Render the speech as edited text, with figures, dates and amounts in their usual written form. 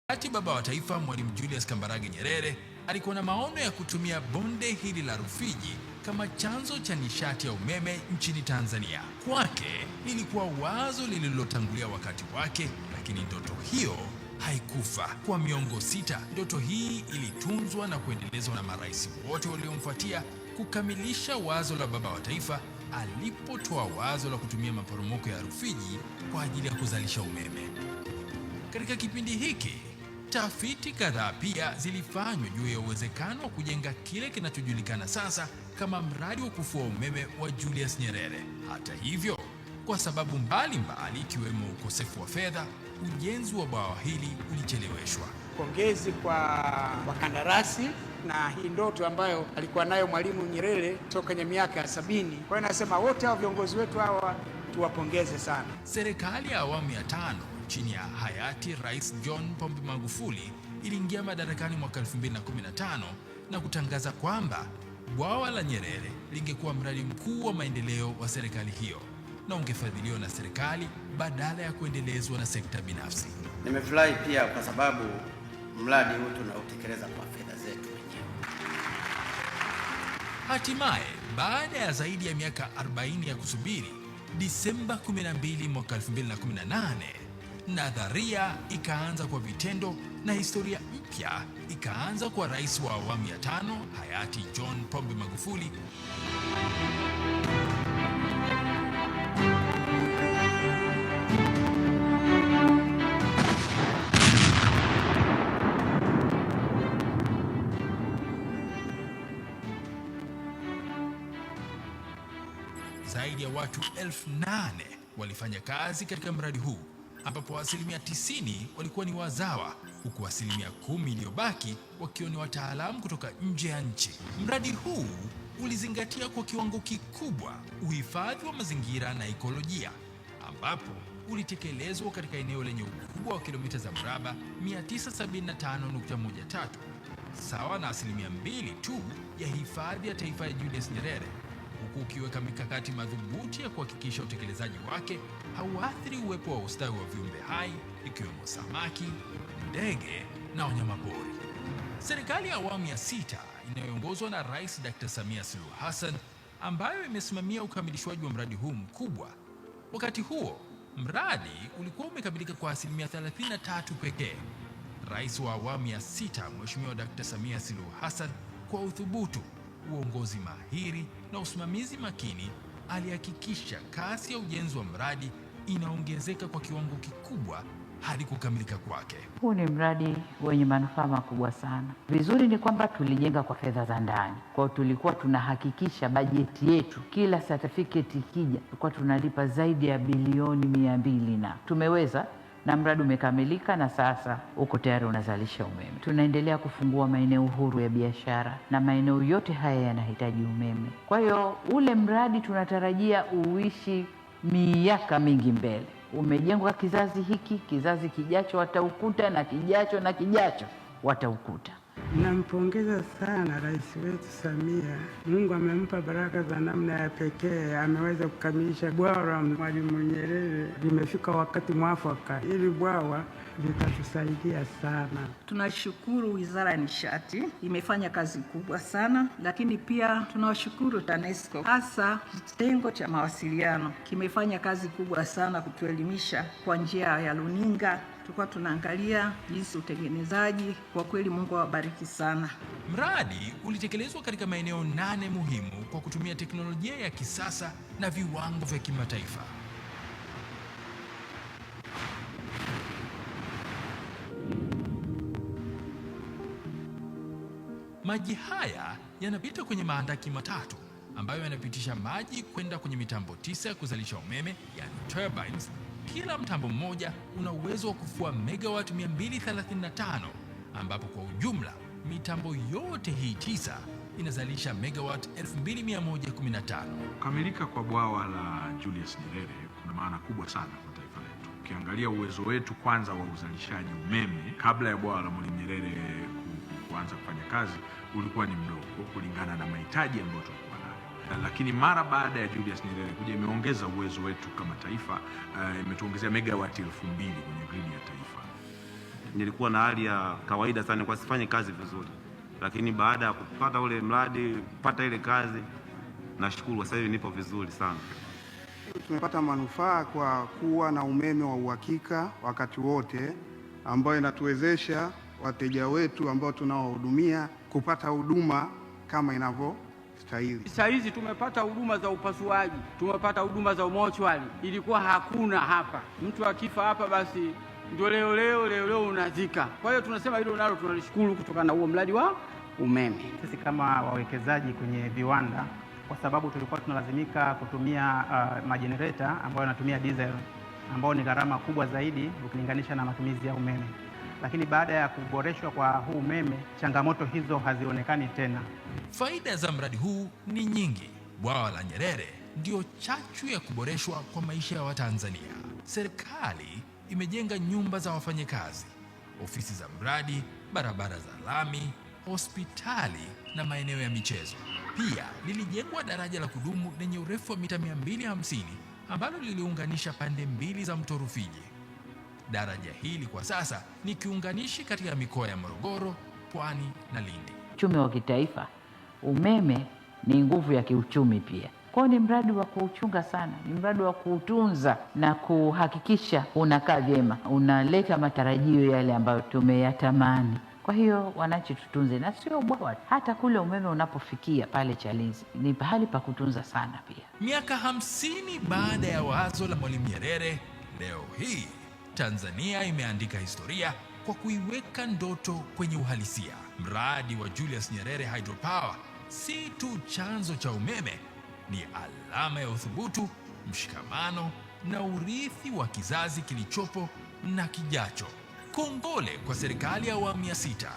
Hayati baba wa taifa Mwalimu Julius Kambarage Nyerere alikuwa na maono ya kutumia bonde hili la Rufiji kama chanzo cha nishati ya umeme nchini Tanzania. Kwake lilikuwa wazo lililotangulia wakati wake, lakini ndoto hiyo haikufa. Kwa miongo 6, ndoto hii ilitunzwa na kuendelezwa na marais wote waliomfuatia kukamilisha wazo la baba wa taifa alipotoa wazo la kutumia maporomoko ya Rufiji kwa ajili ya kuzalisha umeme. Katika kipindi hiki, tafiti kadhaa pia zilifanywa juu ya uwezekano wa kujenga kile kinachojulikana sasa kama mradi wa kufua umeme wa Julius Nyerere. Hata hivyo, kwa sababu mbalimbali ikiwemo ukosefu wa fedha, ujenzi wa bwawa hili ulicheleweshwa. Pongezi kwa wakandarasi na hii ndoto ambayo alikuwa nayo Mwalimu Nyerere toka kwenye miaka ya 70. Kwa hiyo nasema wote hao viongozi wetu hawa tuwapongeze sana. Serikali ya awamu ya 5 chini ya hayati Rais John Pombe Magufuli iliingia madarakani mwaka 2015 na kutangaza kwamba bwawa la Nyerere lingekuwa mradi mkuu wa maendeleo wa serikali hiyo na ungefadhiliwa na serikali badala ya kuendelezwa na sekta binafsi. Nimefurahi pia kwa sababu mradi huu tunautekeleza kwa fedha zetu wenyewe. Hatimaye, baada ya zaidi ya miaka 40 ya kusubiri, Disemba 12 mwaka 2018, nadharia ikaanza kwa vitendo na historia mpya ikaanza kwa rais wa awamu ya 5 hayati John Pombe Magufuli. Zaidi ya watu 8,000 walifanya kazi katika mradi huu, ambapo 90% walikuwa ni wazawa, huku 10% iliyobaki wakiwa ni wataalamu kutoka nje ya nchi. Mradi huu ulizingatia kwa kiwango kikubwa uhifadhi wa mazingira na ekolojia, ambapo ulitekelezwa katika eneo lenye ukubwa wa kilomita za mraba 975.13, sawa na 2% tu ya hifadhi ya taifa ya Julius Nyerere, huku ukiweka mikakati madhubuti ya kuhakikisha utekelezaji wake hauathiri uwepo wa ustawi wa viumbe hai ikiwemo samaki, ndege na wanyamapori. Serikali ya awamu ya 6 inayoongozwa na Rais Dr. Samia Suluhu Hassan, ambayo imesimamia ukamilishwaji wa mradi huu mkubwa. Wakati huo, mradi ulikuwa umekamilika kwa 33% pekee. Rais wa awamu ya 6 Mheshimiwa Dr. Samia Suluhu Hassan, kwa uthubutu, uongozi mahiri na usimamizi makini, alihakikisha kasi ya ujenzi wa mradi inaongezeka kwa kiwango kikubwa hadi kukamilika kwake. Huu ni mradi wenye manufaa makubwa sana. Vizuri ni kwamba tulijenga kwa fedha za ndani. Kwa hiyo tulikuwa tunahakikisha bajeti yetu, kila certificate ikija, tulikuwa tunalipa zaidi ya bilioni 200, na tumeweza, na mradi umekamilika na sasa uko tayari unazalisha umeme. Tunaendelea kufungua maeneo huru ya biashara na maeneo yote haya yanahitaji umeme. Kwa hiyo ule mradi tunatarajia uishi miaka mingi mbele. Umejengwa kizazi hiki, kizazi kijacho wataukuta, na kijacho na kijacho wataukuta. Nampongeza sana rais wetu Samia. Mungu amempa baraka za namna ya pekee, ameweza kukamilisha bwawa la Mwalimu Nyerere. Limefika wakati mwafaka, ili bwawa litatusaidia sana. Tunashukuru Wizara ya Nishati imefanya kazi kubwa sana, lakini pia tunawashukuru TANESCO, hasa kitengo cha mawasiliano kimefanya kazi kubwa sana kutuelimisha kwa njia ya runinga. Tulikuwa tunaangalia jinsi utengenezaji. Kwa kweli Mungu awabariki sana. Mradi ulitekelezwa katika maeneo 8 muhimu kwa kutumia teknolojia ya kisasa na viwango vya kimataifa. Maji haya yanapita kwenye mahandaki 3 ambayo yanapitisha maji kwenda kwenye mitambo 9 ya kuzalisha umeme, yani turbines. Kila mtambo mmoja una uwezo wa kufua megawatt 235, ambapo kwa ujumla mitambo yote hii 9 inazalisha megawatt 2115. Kukamilika kwa bwawa la Julius Nyerere kuna maana kubwa sana kwa taifa letu. Ukiangalia uwezo wetu kwanza wa uzalishaji umeme kabla ya bwawa la Mwalimu Nyerere kuanza kufanya kazi ulikuwa ni mdogo kulingana na mahitaji ambayo tulikuwa nayo. Lakini mara baada ya Julius Nyerere kuja imeongeza uwezo wetu kama taifa, imetuongezea megawatt 2000 kwenye gridi ya taifa. Nilikuwa na hali ya kawaida sana, nilikuwa sifanyi kazi vizuri, lakini baada ya kupata ule mradi, kupata ile kazi, nashukuru sasa hivi nipo vizuri sana. Tumepata manufaa kwa kuwa na umeme wa uhakika wakati wote, ambayo inatuwezesha wateja wetu ambao tunawahudumia kupata huduma kama inavyostahili. Saa hizi tumepata huduma za upasuaji, tumepata huduma za mochwali, ilikuwa hakuna hapa. Mtu akifa hapa basi ndio leo leo leo leo unazika. Kwa hiyo tunasema hilo nalo tunalishukuru kutokana na huo mradi wa umeme. Sisi kama wawekezaji kwenye viwanda, kwa sababu tulikuwa tunalazimika kutumia majenereta ambayo yanatumia diesel, ambayo ni gharama kubwa zaidi ukilinganisha na matumizi ya umeme. Lakini baada ya kuboreshwa kwa huu umeme, changamoto hizo hazionekani tena. Faida za mradi huu ni nyingi. Bwawa la Nyerere ndio chachu ya kuboreshwa kwa maisha ya Watanzania. Serikali imejenga nyumba za wafanyakazi, ofisi za mradi, barabara za lami, hospitali na maeneo ya michezo. Pia lilijengwa daraja la kudumu lenye urefu wa mita 250 ambalo liliunganisha pande mbili za mto Rufiji. Daraja hili kwa sasa ni kiunganishi kati ya mikoa ya Morogoro, Pwani na Lindi. Uchumi wa kitaifa, umeme ni nguvu ya kiuchumi pia. Kwa hiyo ni mradi wa kuuchunga sana, ni mradi wa kuutunza na kuhakikisha unakaa vyema, unaleta matarajio yale ambayo tumeyatamani. Kwa hiyo wananchi, tutunze, na sio bwawa, hata kule umeme unapofikia pale Chalinze ni pahali pa kutunza sana pia. Miaka 50 baada ya wazo la Mwalimu Nyerere, leo hii Tanzania imeandika historia kwa kuiweka ndoto kwenye uhalisia. Mradi wa Julius Nyerere Hydropower si tu chanzo cha umeme, ni alama ya uthubutu, mshikamano na urithi wa kizazi kilichopo na kijacho. Kongole kwa serikali ya awamu ya 6.